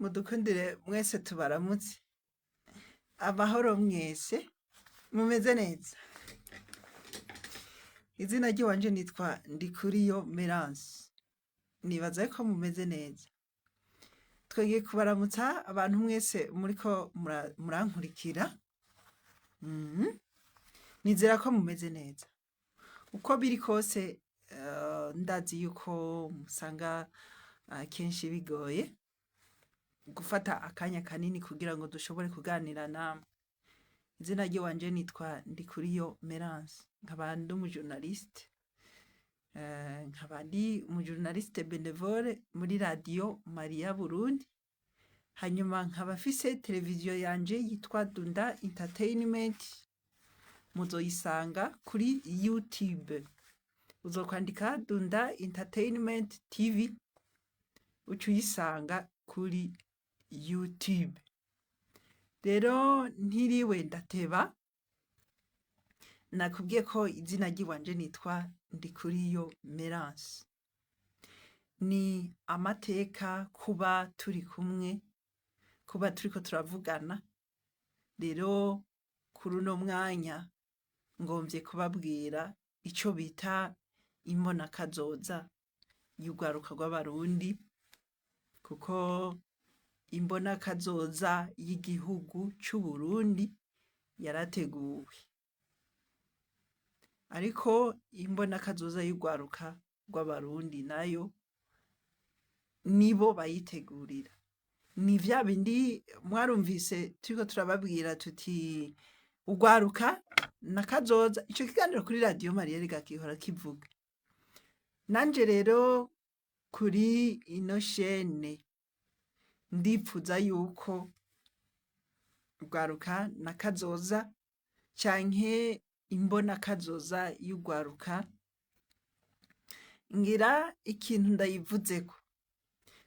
Mudukundire mwese tubaramutse. Amahoro mwese, mumeze neza? Izina ry'iwanje nitwa Ndikuriyo Merance. Nibaza ko mumeze neza. Twegeye kubaramutsa abantu mwese muriko murankurikira. Nizera ko mumeze neza. Uko biri kose, ndazi yuko musanga kenshi bigoye gufata akanya kanini kugira ngo dushobore kuganira namwe. Izina ry'iwanje nitwa Ndikuriyo Merance, nkaba ndi umujournaliste, nkaba ndi umujournaliste bénévole muri Radio Maria Burundi, hanyuma nkaba mfise televiziyo yanje yitwa Dunda Entertainment, muzoyisanga kuri YouTube. Uzokwandika Dunda Entertainment TV, uca uyisanga kuri YouTube. Rero ntiriwe ndateba, nakubwiye ko izina ry'iwanje nitwa Ndikuriyo Merance. Ni amateka kuba turi kumwe, kuba turiko turavugana. Rero kuri uno mwanya ngomvye kubabwira ico bita imbonakazoza y'urwaruka rw'Abarundi, kuko imbonakazoza y'igihugu c'Uburundi yarateguwe. Ariko imbonakazoza y'urwaruka rw'Abarundi nayo nibo bayitegurira. Ni vya bindi mwarumvise turiko turababwira tuti urwaruka na kazoza. Ico kiganiro kuri Radio Maria rega gihora kivuga. Nanje rero kuri ino chaîne ndipfuza yuko urwaruka na kazoza canke imbonakazoza y'urwaruka ngira ikintu ndayivuzeko.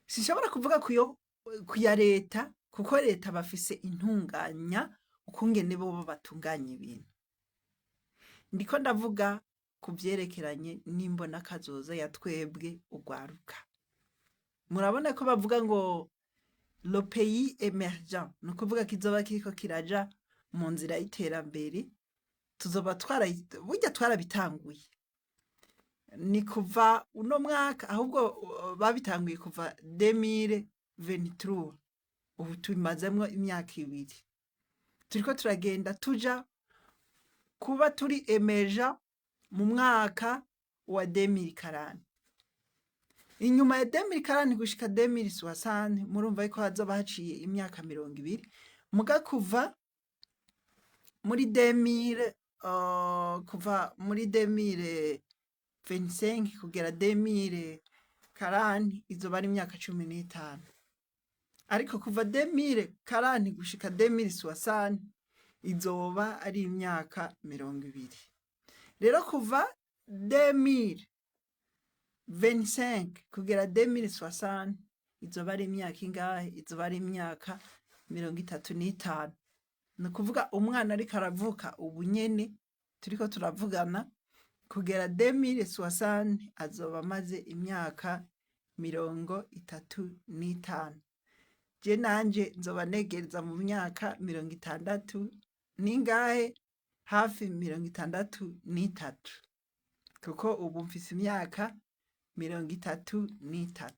Sinshobora kuvuga kuyo kuya leta, kuko leta bafise intunganya ukungene bobo batunganya ibintu. Ndiko ndavuga ku vyerekeranye n'imbonakazoza ya twebwe urwaruka. Murabona ko bavuga ngo le pays émergent, ni ukuvuga kizoba kiriko kiraja mu nzira y'iterambere, tuzoba twara burya twarabitanguye. Ni kuva uno mwaka, ahubwo babitanguye kuva 2023, ubu tubimazemwo imyaka 2. Turiko turagenda tuja kuba turi émergent mu mwaka wa 2040. Inyuma ya 2040 gushika 2060, murumva yuko hazoba haciye imyaka 20, muga kuva muri 2000, kuva muri 2025 kugera 2040 izoba ari imyaka 15. Ariko kuva 2040 gushika 2060 izoba ari imyaka 20. Rero kuva 2025 kugera 2060 izoba ari imyaka ingahe? Izoba ari imyaka 35. Ni ukuvuga umwana ariko aravuka ubu nyene turiko turavugana, kugera 2060 azoba amaze imyaka 35. Je nanje nzoba negereza mu myaka 60 ningahe? Hafi 63. Kuko ubu mfise imyaka 33.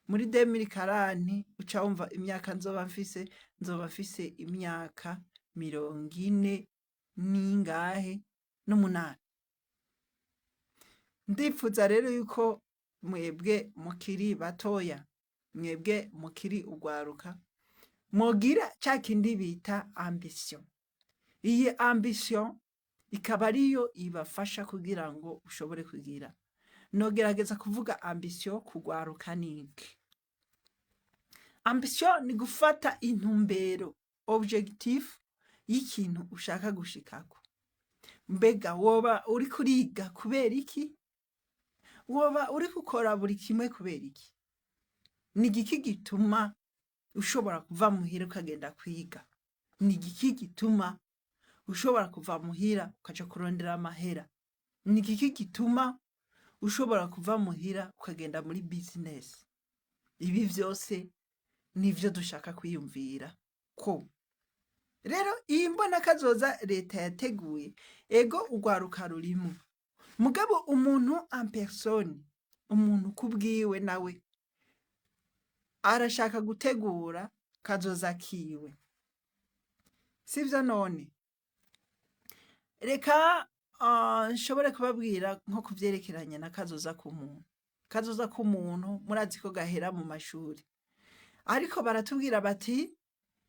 Muri 2040 uca wumva imyaka nzoba mfise, nzoba mfise imyaka 40 ningahe? N'umunani. Ndipfuza rero yuko mwebwe mukiri batoya, mwebwe mukiri urwaruka, mwogira ca kindi bita ambition. Iyi ambition ikaba ariyo ibafasha kugira ngo ushobore kugira. Nogerageza kuvuga ambition ku rwaruka niki? Ambition ni gufata intumbero, objectif y'ikintu ushaka gushikako. Mbega woba uriko uriga kubera iki? Woba uriko ukora buri kimwe kubera iki? Ni igiki gituma ushobora kuva muhira ukagenda kwiga? Ni igiki gituma ushobora kuva muhira ukaja kurondera amahera? Ni igiki gituma ushobora kuva muhira ukagenda muri business? Ibi vyose Nivyo dushaka kwiyumvira ko rero iyi mbonakazoza leta yateguye, ego urwaruka rurimwo, mugabo umuntu en personne, umuntu kubwiwe, nawe arashaka gutegura kazoza kiwe, sivyo? None reka nshobore kubabwira nko kuvyerekeranye na kazoza k'umuntu. Kazoza k'umuntu murazi ko gahera mu mashuri, ariko baratubwira bati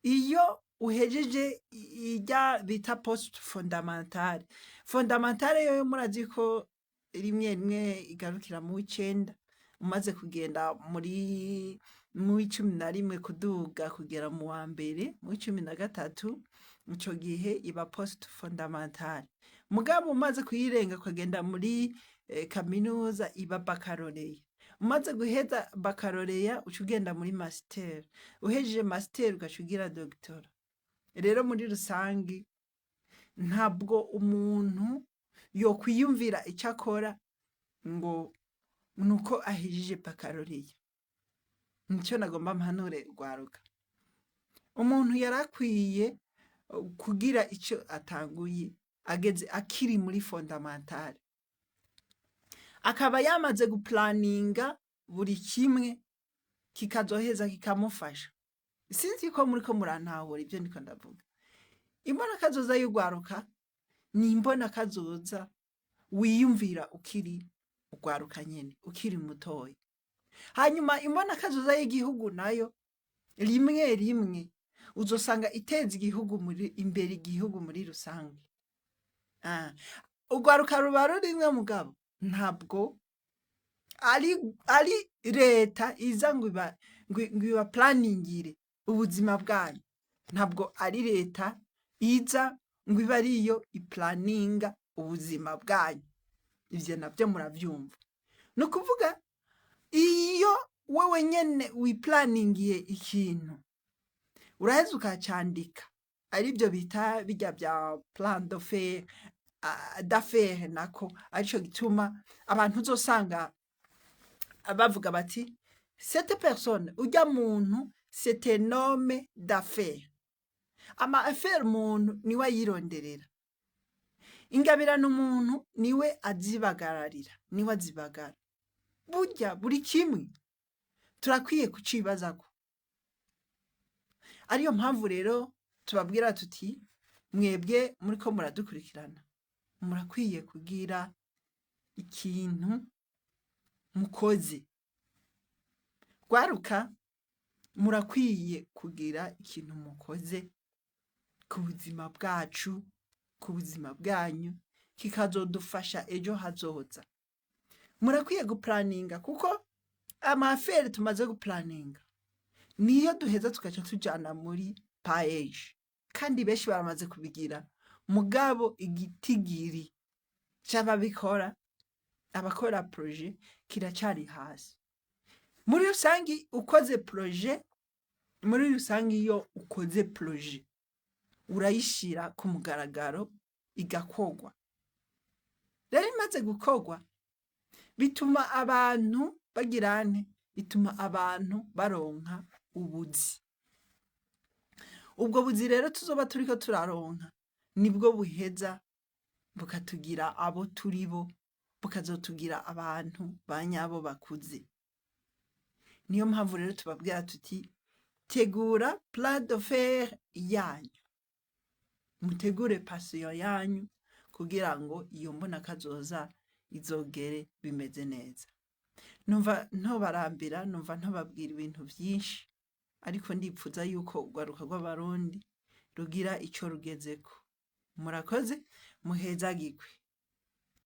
iyo uhejeje irya bita post fondamentale, fondamentale yoyo murazi ko rimwe rimwe igarukira mu w'icenda, umaze kugenda muri mu w'11 kuduga kugera mu wa mbere, mu w'13, ico gihe iba post fondamentale. Mugabo umaze kuyirenga ukagenda muri kaminuza, iba baccalauréat. Umaze guheza baccalauréat, uca ugenda muri master, uhejeje master ugaca ugira doctorat. Rero muri rusangi ntabwo umuntu yokwiyumvira ico akora ngo nuko ahejeje baccalauréat. Nico nagomba mpanure urwaruka: umuntu yarakwiye kugira ico atanguye ageze akiri muri fondamentale, akaba yamaze guplaninga buri kimwe kikazoheza kikamufasha. Sinzi ko muriko murantahura ivyo ndiko ndavuga. Imbonakazoza y'urwaruka ni imbonakazoza wiyumvira ukiri urwaruka nyene, ukiri mutoya. Hanyuma imbonakazoza y'igihugu nayo, rimwe rimwe uzosanga iteza igihugu muri imbere, igihugu muri rusange. Urwaruka ruba rurimwo, mugabo ntabwo ari leta iza ngo ibaplaningire ubuzima bwanyu. Ntabwo ari leta iza ngo ibe ariyo iplaninga ubuzima bwanyu, ivyo navyo muravyumva. Ni ukuvuga iyo wewe nyene wiplaningiye ikintu, uraheza ukacandika, arivyo bita birya vya plan d'affaires nako. Arico gituma abantu uzosanga bavuga bati: "Cette personne, urya muntu, c'est un homme d'affaires." Ama affaires umuntu niwe ayironderera, ingabirano umuntu niwe azibagararira, niwe azibagara. Burya buri kimwe turakwiye kucibazako. Ariyo mpamvu rero tubabwira tuti: mwebwe muriko muradukurikirana, murakwiye kugira ikintu mukoze. Rwaruka, murakwiye kugira ikintu mukoze ku buzima bwacu, ku buzima bwanyu, kikazodufasha ejo hazoza. Murakwiye guplaninga, kuko ama affaires tumaze guplaninga niyo duheza tugaca tujana muri PAEEJ, kandi benshi baramaze kubigira. Mugabo igitigiri c'ababikora, abakora projet, kiracari hasi. Muri rusangi ukoze projet, muri rusangi iyo ukoze projet urayishira ku mugaragaro, igakorwa. Rero imaze gukorwa bituma abantu bagira nte? Bituma abantu baronka ubuzi. Ubwo buzi rero tuzoba turiko turaronka nibwo buheza bukatugira abo turibo, bukazotugira abantu ba nyabo bakuze. Niyo mpamvu rero tubabwira tuti: tegura plan d'affaires yanyu, mutegure passion yanyu, kugira ngo iyo mbonakazoza izogere bimeze neza. Numva ntobarambira, numva ntobabwira ibintu vyinshi, ariko ndipfuza yuko urwaruka rw'Abarundi rugira ico rugezeko. Murakoze, muhezagirwe.